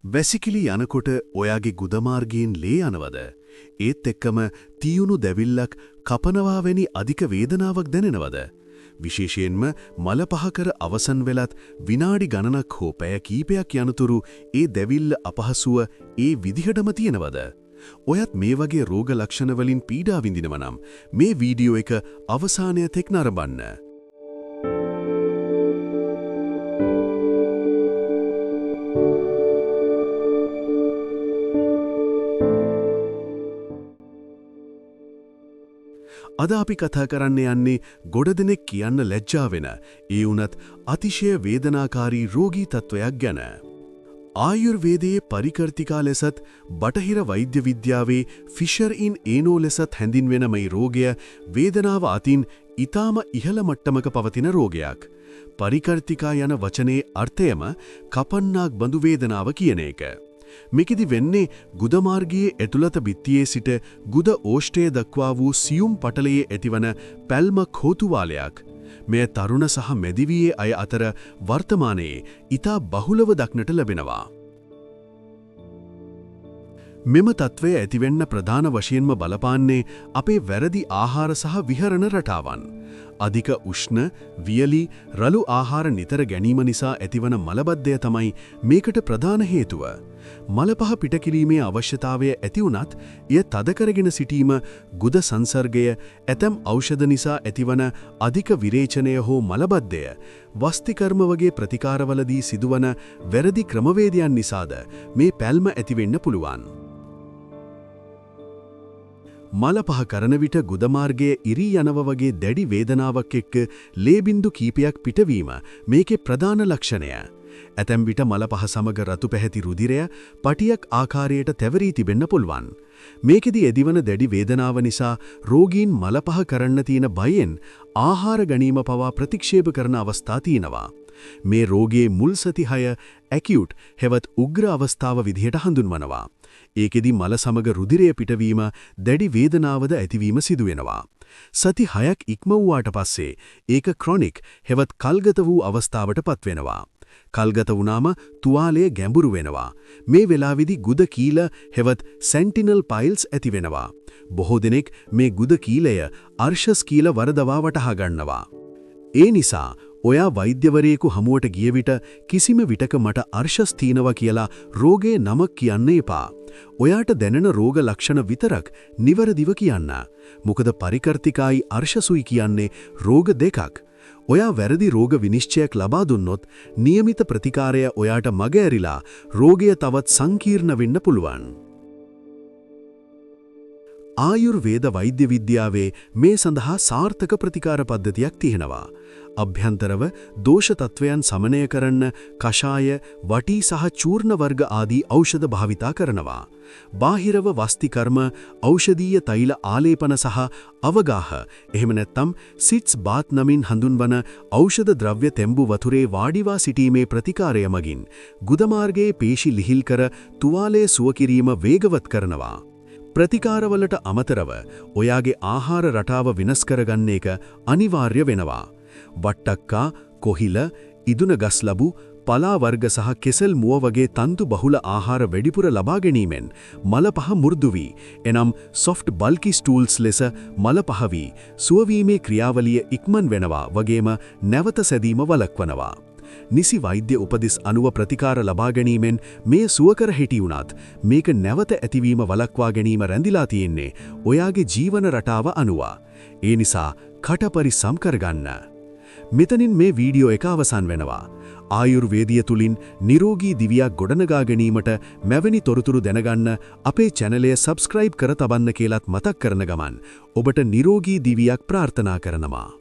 වැසිකිලි යනකොට ඔයාගේ ගුදමාර්ගයෙන් ලේ යනවද? ඒත් එක්කම තියුණු දැවිල්ලක්, කපනවා වැනි අධික වේදනාවක් දැනෙනවද? විශේෂයෙන්ම මල පහ කර අවසන් වෙලත් විනාඩි ගණනක් හෝ පැය කීපයක් යනතුරු ඒ දැවිල්ල, අපහසුව ඒ විදිහටම තියෙනවද? ඔයත් මේ වගේ රෝග ලක්ෂණ වලින් පීඩා විඳිනවා නම් මේ වීඩියෝ එක අවසානය තෙක් නරඹන්න. අද අපි කතා කරන්න යන්නේ ගොඩ දෙනෙක් කියන්න ලැජ්ජා වෙන, ඒ වුණත් අතිශය වේදනාකාරී රෝගී තත්වයක් ගැන. ආයුර්වේදයේ පරිකර්තිකා ලෙසත් බටහිර වෛද්‍ය විද්‍යාවේ ෆිෂර් ඉන් ඒනෝ ලෙසත් හැඳින්වෙන මේ රෝගය වේදනාව අතින් ඊටාම ඉහළ මට්ටමක පවතින රෝගයක්. පරිකර්තිකා යන වචනේ අර්ථයම කපන්නාක් බඳු වේදනාව කියන එක. මේකෙදි වෙන්නේ ගුද මාර්ගයේ ඇතුළත බිත්තියේ සිට ගුද ඕෂ්ඨය දක්වා වූ සියුම් පටලයේ ඇතිවන පැල්මක් හෝ තුවාලයක්. මෙය තරුණ සහ මැදිවියේ අය අතර වර්තමානයේ ඉතා බහුලව දක්නට ලැබෙනවා. මෙම තත්ත්වය ඇතිවෙන්න ප්‍රධාන වශයෙන්ම බලපාන්නේ අපේ වැරදි ආහාර සහ විහරණ රටාවන්. අධික උෂ්ණ, වියලි, රළු ආහාර නිතර ගැනීම නිසා ඇතිවන මලබද්ධය තමයි මේකට ප්‍රධාන හේතුව. මල පහ පිට කිරීමේ අවශ්‍යතාවය ඇති වුණත් එය තද කරගෙන සිටීම, ගුද සංසර්ගය, ඇතැම් ඖෂධ නිසා ඇතිවන අධික විරේචනය හෝ මලබද්ධය, වස්තිකර්ම වගේ ප්‍රතිකාරවලදී සිදුවන වැරදි ක්‍රමවේදයන් නිසාද මේ පැල්ම ඇතිවෙන්න පුළුවන්. මල පහ කරන විට ගුද මාර්ගයේ ඉරී යනව වගේ දැඩි වේදනාවක් එක්ක ලේ බින්දු කීපයක් පිටවීම මේකේ ප්‍රධාන ලක්ෂණය. ඇතැම් විට මල පහ සමග රතු පැහැති රුධිරය පටියක් ආකාරයට තැවරී තිබෙන්න පුළුවන්. මේකෙදි ඇතිවන දැඩි වේදනාව නිසා රෝගීන් මල පහ කරන්න තියෙන බයෙන් ආහාර ගැනීම පවා ප්‍රතික්ෂේප කරන අවස්ථා තියෙනවා. මේ රෝගයේ මුල් සති 6 ඇකියුට් හෙවත් උග්‍ර අවස්ථාව විදිහට හඳුන්වනවා. ඒකෙදි මල සමග රුධිරය පිටවීම, දැඩි වේදනාවද ඇතිවීම සිදුවෙනවා. සති 6ක් ඉක්ම වූාට පස්සේ ඒක ක්‍රොනික් හෙවත් කල්ගත වූ අවස්ථාවට පත්වෙනවා. කල්ගත වුණාම තුවාලය ගැඹුරු වෙනවා. මේ වෙලාවේදී ගුද කීල හෙවත් සෙන්ටිනල් පයිල්ස් ඇති වෙනවා. බොහෝ දෙනෙක් මේ ගුද කීලය අර්ශස් කීල වරදවා වටහා ගන්නවා. ඒ නිසා ඔයා වෛද්‍යවරයෙකු හමුවට ගිය විට කිසිම විටක මට අර්ශස් තියෙනවා කියලා රෝගයේ නමක් කියන්න එපා. ඔයාට දැනෙන රෝග ලක්ෂණ විතරක් නිවැරදිව කියන්න. මොකද පරිකර්තිකායි අර්ශසුයි කියන්නේ රෝග දෙකක්. ඔයා වැරදි රෝග විනිශ්චයක් ලබා දුන්නොත් නියමිත ප්‍රතිකාරය ඔයාට මග ඇරිලා රෝගය තවත් සංකීර්ණ වෙන්න පුළුවන්. ආයුර්වේද වෛද්‍ය විද්‍යාවේ මේ සඳහා සාර්ථක ප්‍රතිකාර පද්ධතියක් තියෙනවා. අභ්‍යන්තරව දෝෂ තත්වයන් සමනය කරන්න කෂාය, වටී සහ චූර්ණ වර්ග ආදී ඖෂධ භාවිතා කරනවා. බාහිරව වස්ති කර්ම, ඖෂධීය තෛල ආලේපන සහ අවගාහ, එහෙම නැත්නම් සිට්ස් බාත් නමින් හඳුන්වන ඖෂධ ද්‍රව්‍ය තෙම්බු වතුරේ වාඩිවා සිටීමේ ප්‍රතිකාරය මගින් ගුද මාර්ගයේ පේශි ලිහිල් කර තුවාලය සුව කිරීම වේගවත් කරනවා. ප්‍රතිකාරවලට අමතරව ඔයාගේ ආහාර රටාව වෙනස් කරගන්න එක අනිවාර්ය වෙනවා. වට්ටක්කා, කොහිල, ඉදුණ ගස් ලැබු, පලා වර්ග සහ කෙසෙල් මුව වගේ තන්තු බහුල ආහාර වැඩිපුර ලබා ගැනීමෙන් මල පහ මෘදු වී, එනම් සොෆ්ට් බල්කි ස්ටූල්ස් ලෙස මල පහ වී සුවවීමේ ක්‍රියාවලිය ඉක්මන් වෙනවා වගේම නැවත සැදීම වළක්වනවා. නිසි වෛද්‍ය උපදෙස් අනුව ප්‍රතිකාර ලබා ගැනීමෙන් මේ සුව කර හැටි වුණත් මේක නැවත ඇතිවීම වළක්වා ගැනීම රැඳිලා තියෙන්නේ ඔයාගේ ජීවන රටාව අනුව. ඒ නිසා කට පරිස්සම් කරගන්න. මෙතනින් මේ වීඩියෝ එක අවසන් වෙනවා. ආයුර්වේදිය තුලින් නිරෝගී දිවියක් ගොඩනගා ගැනීමට මෙවැනි තොරතුරු දැනගන්න අපේ චැනලය සබ්ස්ක්‍රයිබ් කර තබන්න කියලත් මතක් කරන ගමන් ඔබට නිරෝගී දිවියක් ප්‍රාර්ථනා කරනවා.